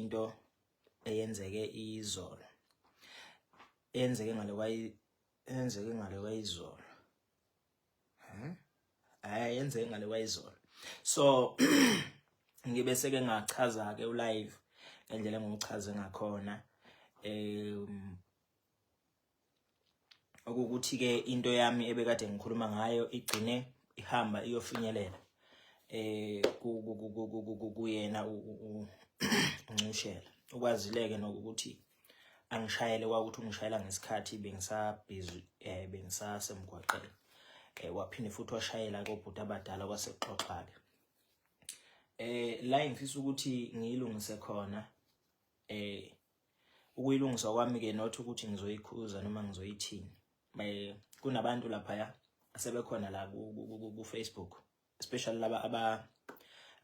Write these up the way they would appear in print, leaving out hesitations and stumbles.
into eyenzeke izolo, eyenzeke ngale kwayi eyenzeke ngale kwayizolo, hayi, yenzeke ngale kwayizolo. So ngibe seke ngachaza ke ulive ngendlela engiwuchaze ngakhona, okukuthi ke into yami ebekade ngikhuluma ngayo igcine ihamba iyofinyelela kuyena uncushela. Ukwazileke nokuthi angishayele, kwakuthi ungishayela ngesikhathi bengisabhizi, bengisasemgwaqeni, waphinde futhi washayela kobhuti abadala, kwasexoxa ke. La ngifisa ukuthi ngiyilungise khona, ukuyilungisa kwami ke, not ukuthi ngizoyikhuza noma ngizoyithini. Kunabantu laphaya asebekhona la ku Facebook, especially laba aba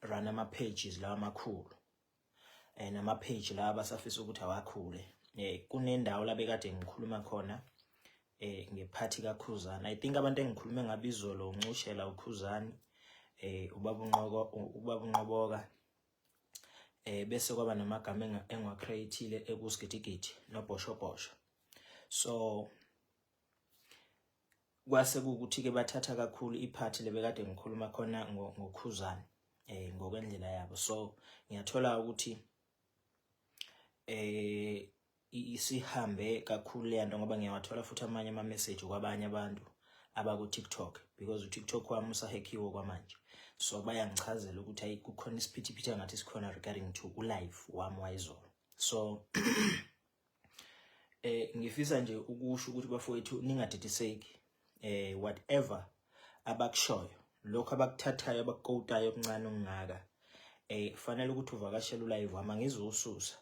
run ama pages lawa amakhulu, nama page la abasafisa ukuthi awakhule. Kunendawo la bekade ngikhuluma khona ngephathi kaKhuzani. I think abantu engikhulume ngabe izolo, uncushela, uKhuzani, ubaba uNqoko, ubaba uNqoboka, bese kwaba namagama engiwacreateile ekusigidigidi nobhoshobhosho. So kwase kuwukuthi ke bathatha kakhulu iphathi lebekade ngikhuluma khona ngoKhuzani ngokwendlela yabo. So ngiyathola ukuthi isihambe kakhulu le nto, ngoba ngiyawathola futhi amanye ama message kwabanye abantu abaku TikTok, because uTikTok wami usahackiwe kwamanje. So bayangichazela ukuthi ayi, kukhona isiphithiphithi engathi sikhona regarding to ulive wami wayizolo. So ngifisa nje ukusho ukuthi, bafowethu, ningadidiseki. Whatever abakushoyo, lokho abakuthathayo, abakuquotayo okuncane okungaka, kufanele ukuthi uvakashele ulive wami, angizususa.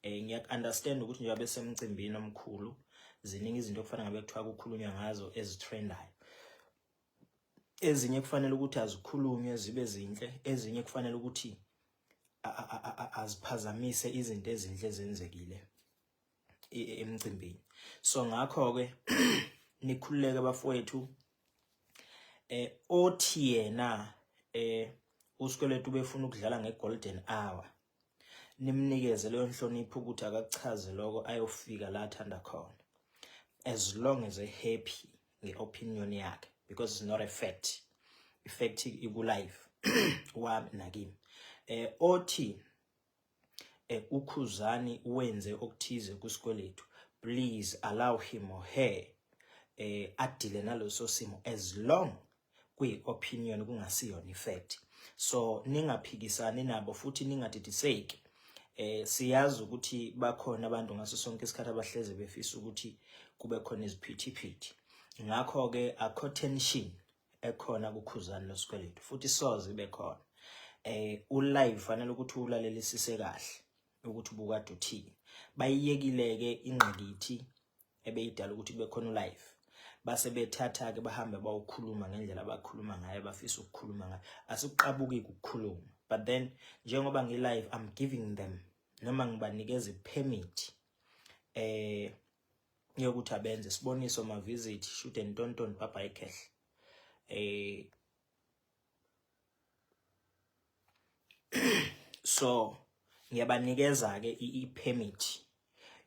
Ngiyak understand ukuthi njengoba besemcimbini omkhulu, ziningi izinto okufanele ngabe kuthiwa kukhulunywa ngazo ezitrendayo. Ezinye kufanele ukuthi azikhulunywe zibe zinhle, ezinye kufanele ukuthi aziphazamise izinto ezinhle ezenzekile emcimbini. So ngakho ke nikhululeke, bafowethu. Othi yena uSikweletu ubefuna ukudlala ngegolden hour, nimnikeze leyo nhlonipho ukuthi akakuchaze lokho, ayofika la athanda khona, as long as e happy ngeopinion yakhe, because it's not a fact. Ifact iku live wami nakimi. Othi uKhuzani wenze okuthize kuSikweletu, please allow him or her adeale naloso simo, as long kuyi opinion, kungasiyona ifact. So ningaphikisani nabo futhi ningadidiseki. Siyazi ukuthi bakhona abantu ngaso sonke isikhathi abahleze befisa ukuthi kube khona iziphithiphithi. Ngakho ke akho tension ekhona kuKhuzani noSikweletu, futhi soze ibe khona. Ulive fanele ukuthi ulalelisise kahle ukuthi ubukade uthini. Bayiyekile ke ingqikithi ebeyidala ukuthi kube khona ulive, base bethatha ke bahambe bawukhuluma ngendlela abakhuluma ngayo, bafisa ukukhuluma ngayo. Asikuqabuki ukukhuluma, but then njengoba ngi-live, I'm giving them, noma ngibanikeza ipermit yokuthi abenze siboniso ma visit shoot and tonton baba ikhehle. So ngiyabanikeza ke i-permit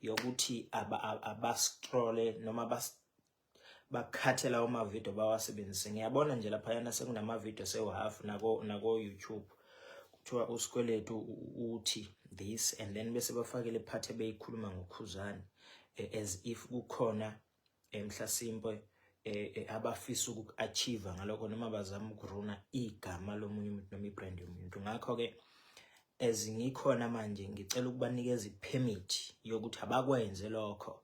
yokuthi abascrolle noma bas bakhathe lawo mavidiyo bawasebenzise. Ngiyabona nje laphayana sekunamavidiyo sewu-half nako YouTube, kuthiwa uSikweletu uthi this, and then bese bafakele iphathi ebeyikhuluma ngoKhuzani, as if kukhona mhlasimpe abafisa ukuachieve ngalokho, noma bazama ukuruina igama lomunye umuntu noma ibrand yomuntu. Ngakho ke as ngikhona manje, ngicela ukubanikeza ipermit yokuthi abakwenze lokho,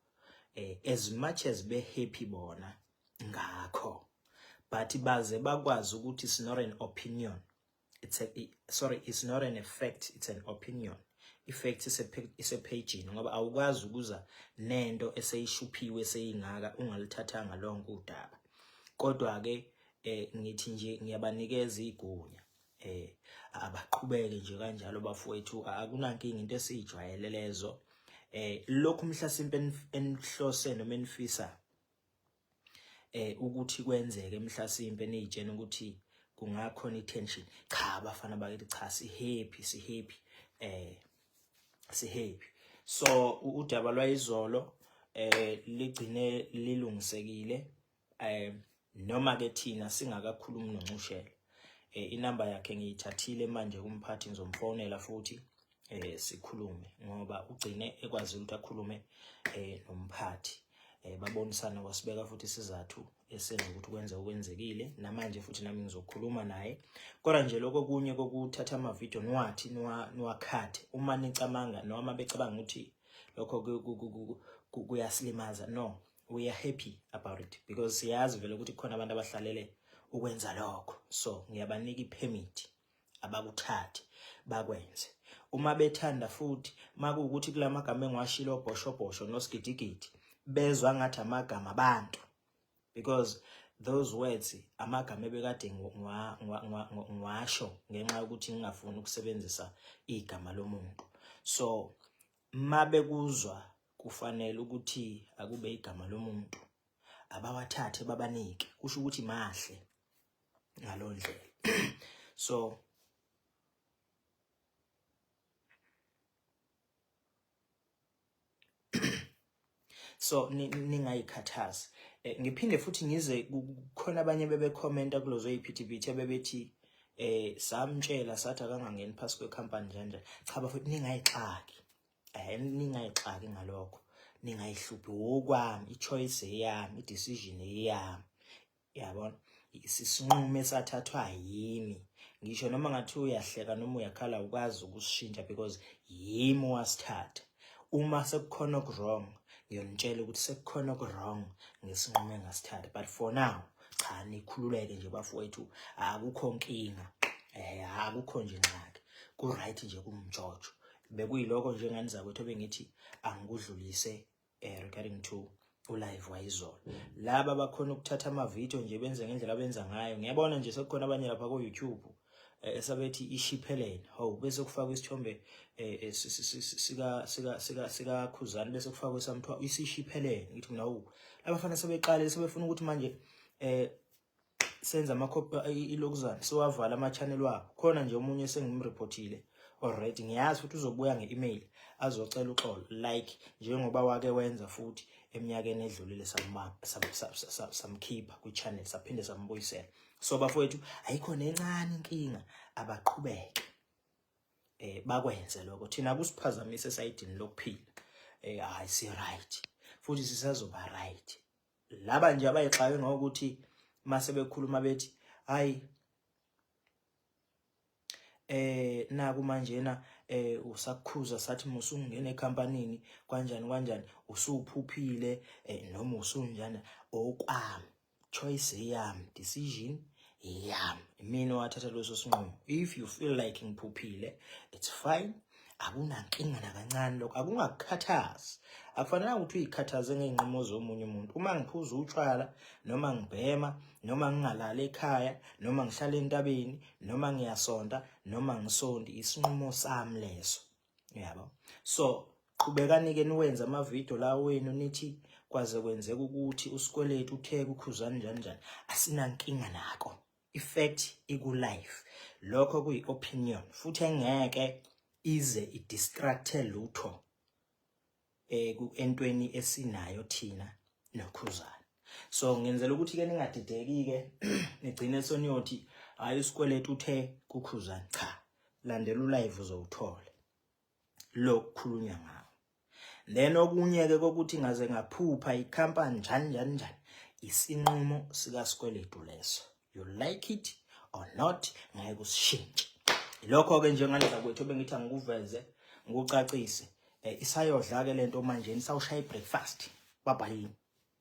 as much as be happy bona ngakho, but baze bakwazi ukuthi it's not an opinion, it's a, sorry, it's not an effect, it's an opinion. Effect isepagini, ngoba awukwazi ukuza nento eseyishuphiwe seyingaka ungalithathanga lonke udaba. Kodwa ke ngithi nje ngiyabanikeza igunya, abaqhubeke nje kanjalo, bafowethu, akunankinga, into esiyijwayele lezo. Lokhu mhlasimpe enihlose noma enifisa ukuthi kwenzeke, mhlasimpe niyitshena ukuthi kungakhona itension, cha, abafana bakithi, cha, si happy, si happy. Si happy. So udaba lwayizolo ligcine lilungisekile, noma ke thina singakakhulumi noNcushela. Inamba yakhe ngiyithathile manje kumphathi, ngizomfonela futhi sikhulume, ngoba ugcine ekwazi ukuthi akhulume nomphathi, babonisana, wasibeka futhi isizathu esenza ukuthi kwenze okwenzekile. Namanje futhi nami ngizokhuluma naye. Kodwa nje lokho kunye kokuthatha ama-video niwathi niwakhathe uma nicamanga noma becabanga ukuthi lokho kuyasilimaza, no, we are happy about it, because siyazi vele ukuthi kukhona abantu abahlalele ukwenza lokho. So ngiyabanika i-permit, abakuthathe bakwenze uma bethanda. Futhi makuwukuthi kulamagama engiwashilo, obhoshobhosho nosigidigidi, bezwa ngathi amagama abantu, because those words amagama ebekade ngiwasho ngenxa yokuthi ngingafuni ukusebenzisa igama lomuntu. So mabekuzwa kufanele ukuthi akube igama lomuntu, abawathathe babanike, kusho ukuthi mahle ngaloo ndlela. So ningayikhathazi. Ngiphinde futhi ngize khona abanye bebekhomenta kulozo yiphithiphithi abebethi samtshela sathi akangangeni phasi kwecompany njani njani. Cha bafowethu, ningayixaki, ningayixaki ngalokho, ningayihluphi. Wokwami i-choice eyami, i-decision eyami, yabona, isinqumo esathathwa yimi. Ngisho noma ngathi uyahleka noma uyakhala, ukwazi ukusishintsha because yimi owasithatha. Uma sekukhona oku-wrong, ngiyonitshela ukuthi sekukhona oku-wrong ngesinqumo engasithatha, but for now cha, nikhululeke nje bafowethu, akukho nkinga, akukho nje ngxaki, ku-right nje kumjojo. Bekuyiloko nje ngani zakwethu ebengithi angikudlulise regarding to ulive wayizolo. Laba bakhona ukuthatha ama-video nje benze ngendlela abenza ngayo. Ngiyabona nje sekukhona abanye lapha ku-YouTube esabethi ishiphelene, hawu, bese kufakwa isithombe sika sika sika sikaKhuzani, bese kufakwa esamthwa isishiphelene. Ngithi mina, hawu, labafana sebeqale sebefuna ukuthi manje senza amakhophi ilokuzana, siwavala ama-channel wabo. Khona nje omunye sengimreportile already, ngiyazi futhi uzobuya nge-email azocela uxolo, like njengoba wake wenza futhi eminyakeni edlulile, samkhipha kwi-channel, saphinde sambuyisela. So bafowethu, ayikho nencane inkinga, abaqhubeke bakwenze lokho, thina kusiphazamise esayidini lokuphila. Hayi, si right futhi sisazoba right. Laba nje abayixake ngokuthi mase bekhuluma bethi hayi, naku manjena usakukhuza sathi musungena ecompanyini kanjani kanjani, usuphuphile noma usunjani, okwami choice yami, decision yami, mina owathatha leso sinqumo. If you feel like ngiphuphile, it's fine, akunankinga nakancane lokho, akungakukhathazi. Akufanelanga ukuthi uyikhathaze ngey'nqumo zomunye umuntu. Uma ngiphuza utshwala noma ngibhema noma ngingalali ekhaya noma ngihlala entabeni noma ngiyasonta noma ngisondi, isinqumo sami leso, yabo. So qhubekani-ke niwenze amavidiyo la wenu, nithi kwaze kwenzeka ukuthi uSikweletu uthe kuKhuzani njani njani, asinankinga nako. I-fact iku-live, lokho kuyi-opinion futhi engeke ize i-distracte lutho entweni esinayo thina noKhuzani. So ngenzela ukuthi ke ningadideki ke, nigcine soniyothi hayi, uSikweletu uthe kuKhuzani. Cha, landela ulive, uzowuthola lo kukhulunywa ngawo. Then okunye ke kokuthi ngaze ngaphupha ikhampani njani njani njani, isinqumo sikaSikweletu leso, you like it or not, ngeke usishintshe. Lokho ke njengane zakwethu bengithi angikuveze, ngikucacise. Isayodla ke lento manje, nisawushaya ibreakfast. Bye bye.